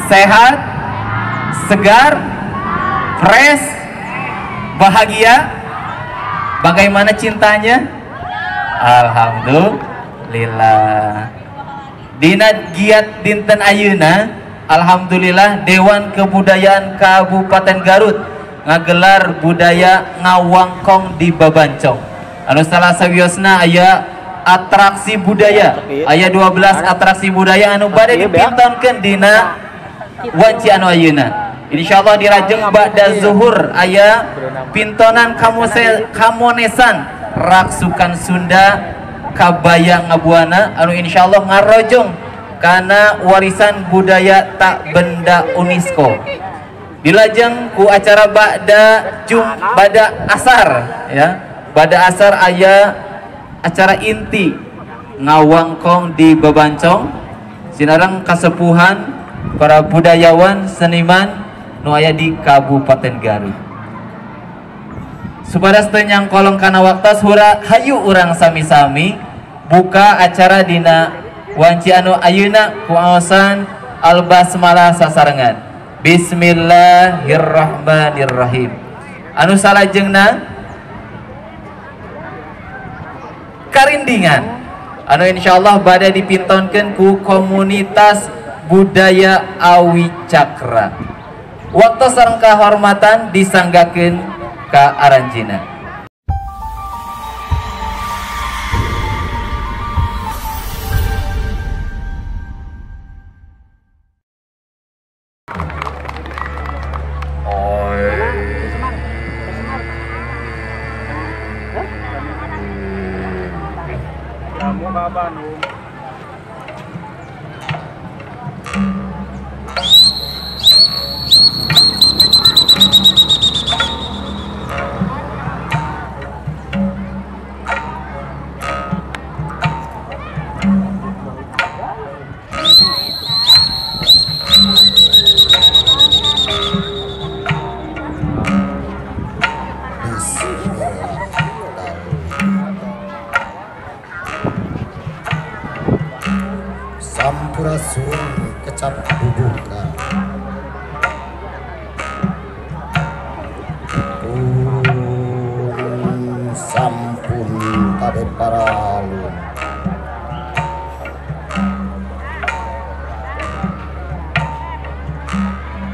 Sehat, segar, fresh, bahagia. Bagaimana cintanya? Alhamdulillah. Dina giat dinten ayeuna, alhamdulillah Dewan Kebudayaan Kabupaten Garut ngagelar budaya ngawangkong di Babancong. Anu salah sawiosna aya atraksi budaya, aya 12 atraksi budaya anu bade dipintonkeun dina wanci anu ayeuna. Insyaallah dirajeng ba'da zuhur aya pintonan kamonesan raksukan Sunda kabaya ngabuana anu insyaallah ngarojong kana warisan budaya tak benda UNESCO. Dilajeng ku acara ba'da ba'da asar ya. Ba'da asar aya acara inti ngawangkong di Babancong sinareng kasepuhan para budayawan seniman nu aya di Kabupaten Garut. Supados teu nyangkolong kana waktos hura hayu urang sami-sami buka acara dina wanci anu ayeuna ku aosan al-basmalah sasarengan. Bismillahirrahmanirrahim. Anu salajengna karindingan anu insyaallah bade dipintonkeun ku komunitas budaya Awi Cakra. Waktu sareng kahormatan disanggakeun ka aranjeunna. Sampurasun kecap bubuka pun sampun kade paralun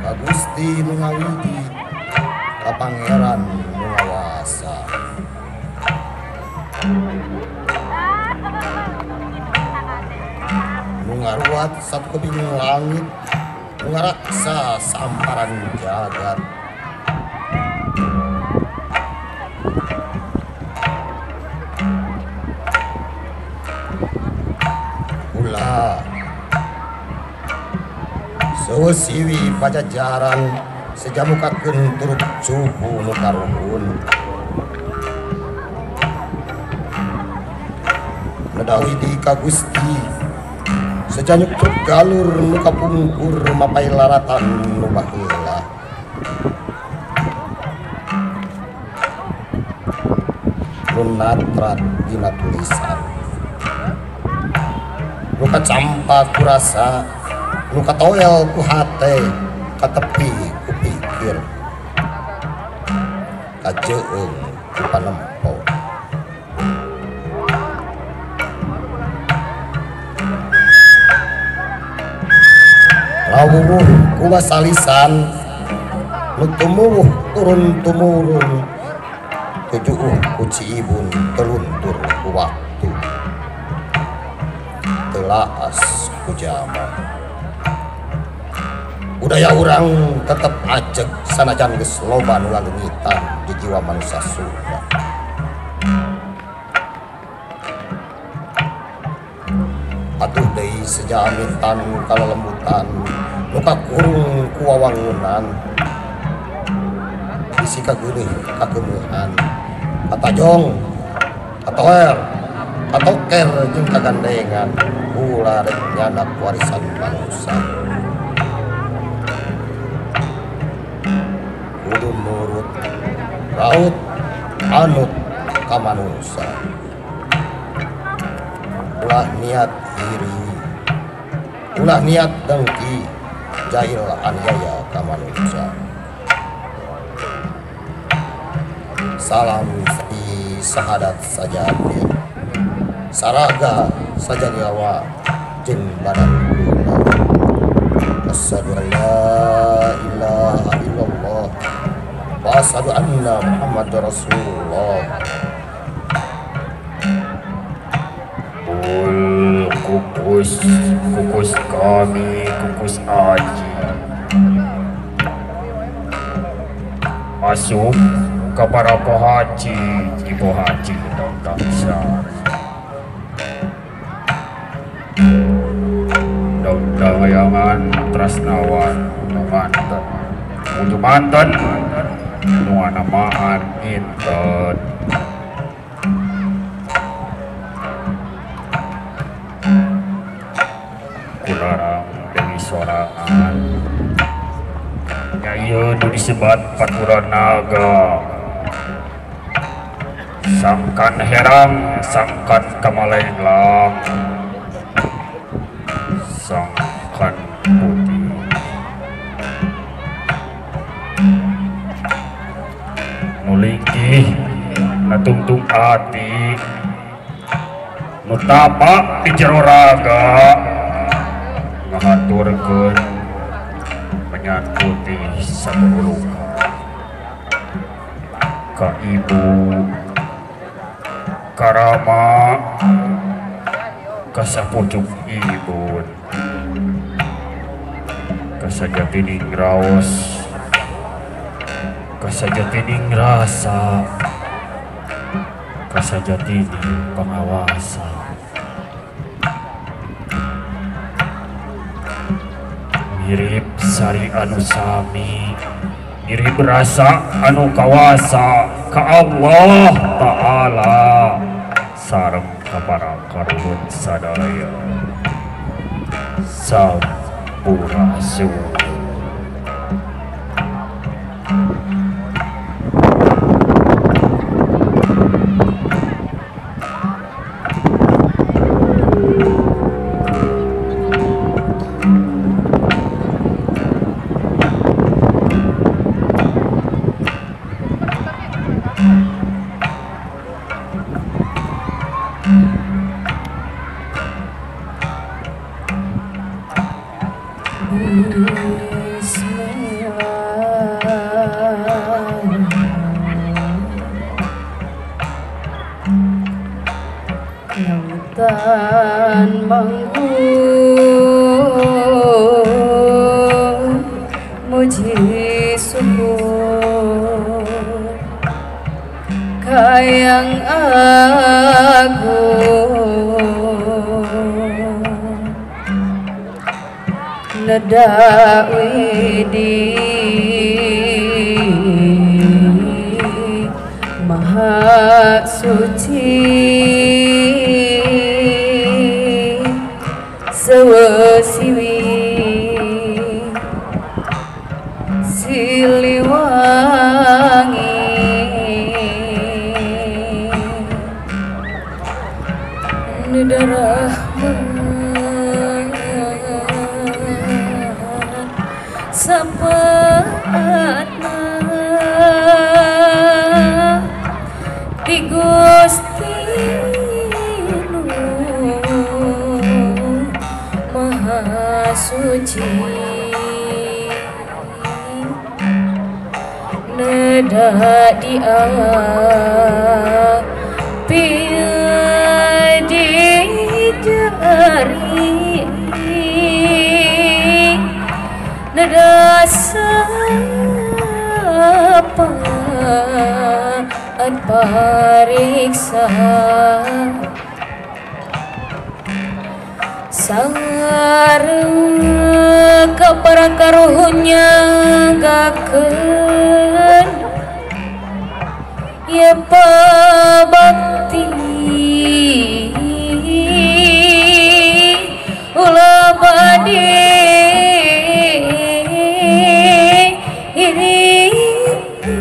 ka Gusti nu ngawidi ka Pangeran nu ngawasa. Ngaruat satu keping langit, ngaraksa samparan jagat. Kula sewesiwi pajajaran sejamukakeun turut suhu nu karuhun. Nedawidi ka Gusti sejanyuk truk galur nu kapungkur mapai laratan nu baheula. Nu natrat dina tulisan. Nu kacampa ku rasa, nu katoel ku hate, katepi ku pikir. Kajeung ku panempo. Rawuh kuwasalisan nu tumuwuh turun tumurun tujuh ku ciibun teluntur ku waktu telaas ku jaman. Budaya urang tetep ajeg sanajan geus loba nu laleungitan di jiwa manusia Sunda. Atuh deui sejamitan kalelembutan nu kakurung ku wawangunan bisi kageuleuh kakeumeuhan katajong katoer katoker jeung kagandengan ulah rek nyandak warisan bangsa. Kudu nurut raut anut ka manusa. Ulah niat iri, ulah niat dengki, jahil aniaya ka manusia. Salam di sahadat sajati saraga sajagawa jeung badan kula. Asyhadu an la ilaha illallah wa asyhadu anna Muhammadar Rasulullah. Bul kukus kukus kami kukus aji masuk ke para haji ibu haji undang undang wayangan trasnawan manten muju manten nuanamaan inten kularang dewi sorangan ieu nu disebat patura naga sangkan herang sangkan kamalenglang sangkan putih nu lingkih natungtung ati nu tapak di jero raga ngahaturkeun menyan putih sabuluka ka ibu karama kasapucuk ibun kasajatining raos kasajatining rasa kasajatining pangawasa. Mirip sari anu sami mirip rasa anu kawasa ka Allah Ta'ala sareng ka para karuhun sadaya. Sampurasun. Lautan manggung muji syukur kayang agung neda widi maha suci sewesiwi Siliwangi neda rahmat sapaatna ti Gusti nu Maha Suci neda di api di jari neda sapa an pariksa sareng ka para karuhunnya gakeun ya pabakti ulah bade iri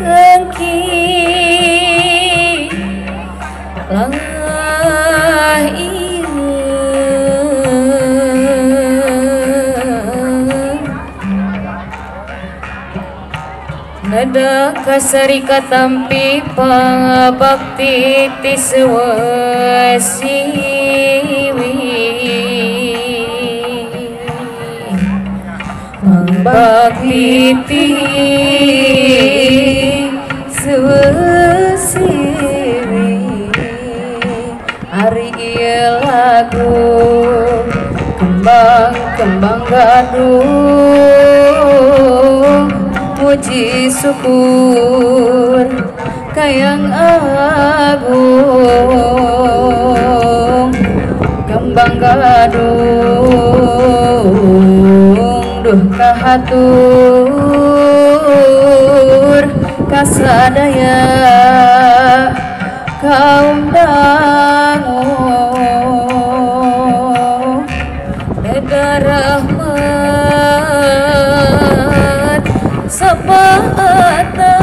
engki lah ieu Nada kasari katampi pangabakti ti sewesiwi pangabakti ti sewesiwi ari ieu lagu kembang kembang gadung puji syukur kayang agung kembang gadung duh kahatur kasadaya kaum dangu neda rahmat sapaatna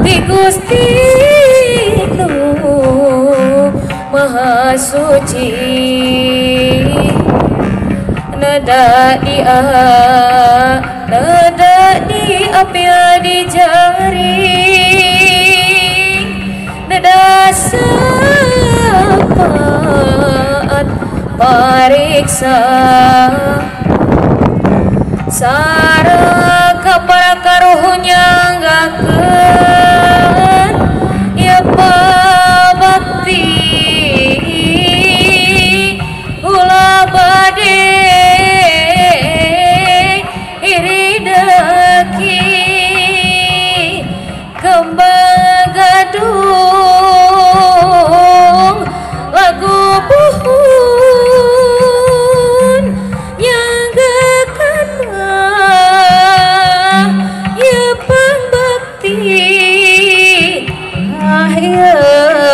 ti Gusti nu Maha Suci nada di apia di jari nada sapaat pariksa sareng kapara karuhunya nganggakeun ya pabakti ulah bade iri deki kembang gadung lagu puhun nyanggakeun ya pambakti ahyeung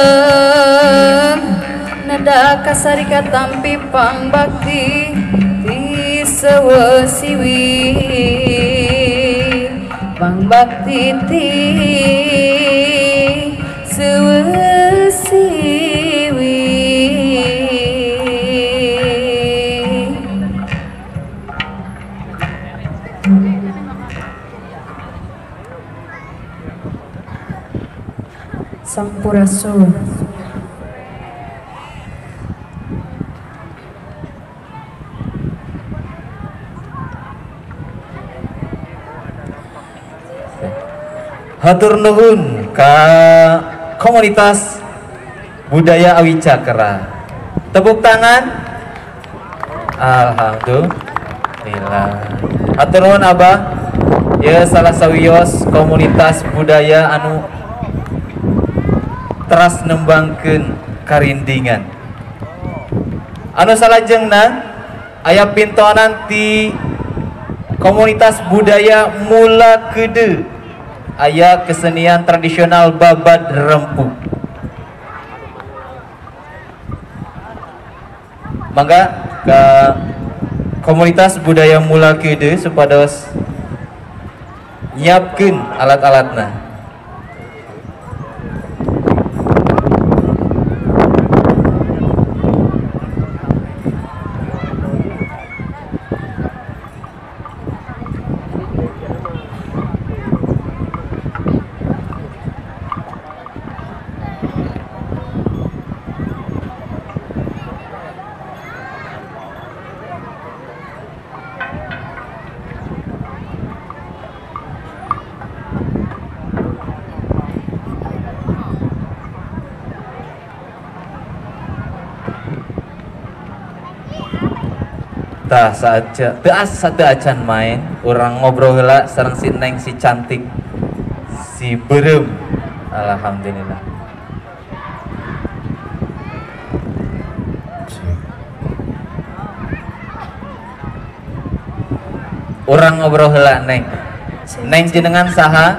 nada kasari katampi pangbakti ti sewesiwi pangbakti ti sewesiwi. Sampurasun. Hatur nuhun ka komunitas budaya Awi Cakra. Tepuk tangan. Alhamdulillah. Hatur nuhun Abah. Ya salah sawios komunitas budaya anu teras nembangkeun karindingan. Anu salajengna aya pintonan ti komunitas budaya Mula Kede. Aya kesenian tradisional babad rempu. Mangga ke komunitas budaya Mula Kede supados nyiapkeun alat-alatna. Tah saja teu asa teu acan main urang ngobrol heula sareng si Neng si cantik si beureum. Alhamdulillah. Urang ngobrol heula Neng. Neng jenengan saha?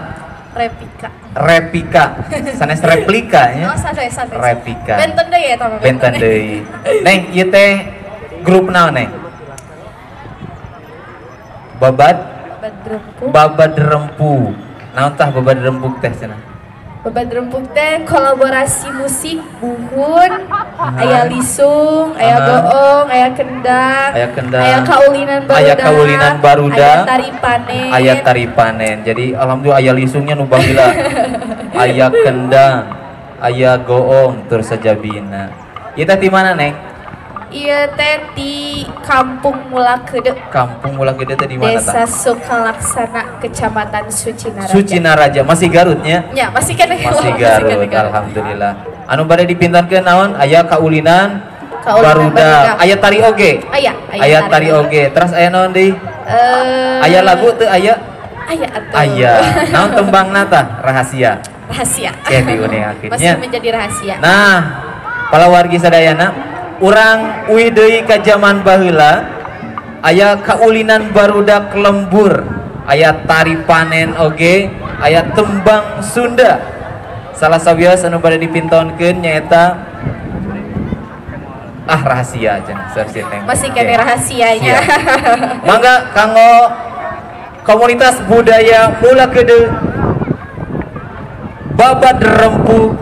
Repika. Repika. Sanes replika nya. Oh, sanes. Repika. Benten deui eta mah. Benten deui. Neng ieu teh grup naon Neng? Babad Rempu. Babad Rempu. Naon tah babad rempuk teh cenah? Babad Rempug teh kolaborasi musik buhun, aya lisung, aya goong, aya kendang, aya kaulinan barudak, aya kaulinan barudak, aya tari panen. Aya tari panen. Jadi alhamdulillah aya lisungnya nu baheula. Aya kendang, aya goong tur sajabina. Ieu teh di mana, Neng? Ieu teh di Kampung Mulakeudeuh. Kampung Mulakeudeuh teh di mana tah? Desa Sukalaksana, Kecamatan Sucinaraja. Sucinaraja, masih Garutnya? Ya, masih kan. Masih Garut, alhamdulillah. Anu bade dipintankeun naon? Aya kaulinan, barudak, aya tari oge. Aya, aya tari oge. Terus aya naon deui? Aya lagu teu aya? Aya atuh. Aya. Naon tembangna tah? Rahasia. Rahasia. Ya diuningakeun nya. Masih menjadi rahasia. Nah, para wargi sadayana, urang uih deui ka jaman baheula, aya kaulinan barudak lembur, aya tari panen oge, aya tembang Sunda. Salah sawios anu bade dipintonkeun nyaeta rahasia cenah saur Neng. Masih kene rahasianya. Mangga kanggo komunitas budaya Mulakeudeuh Babad Rempug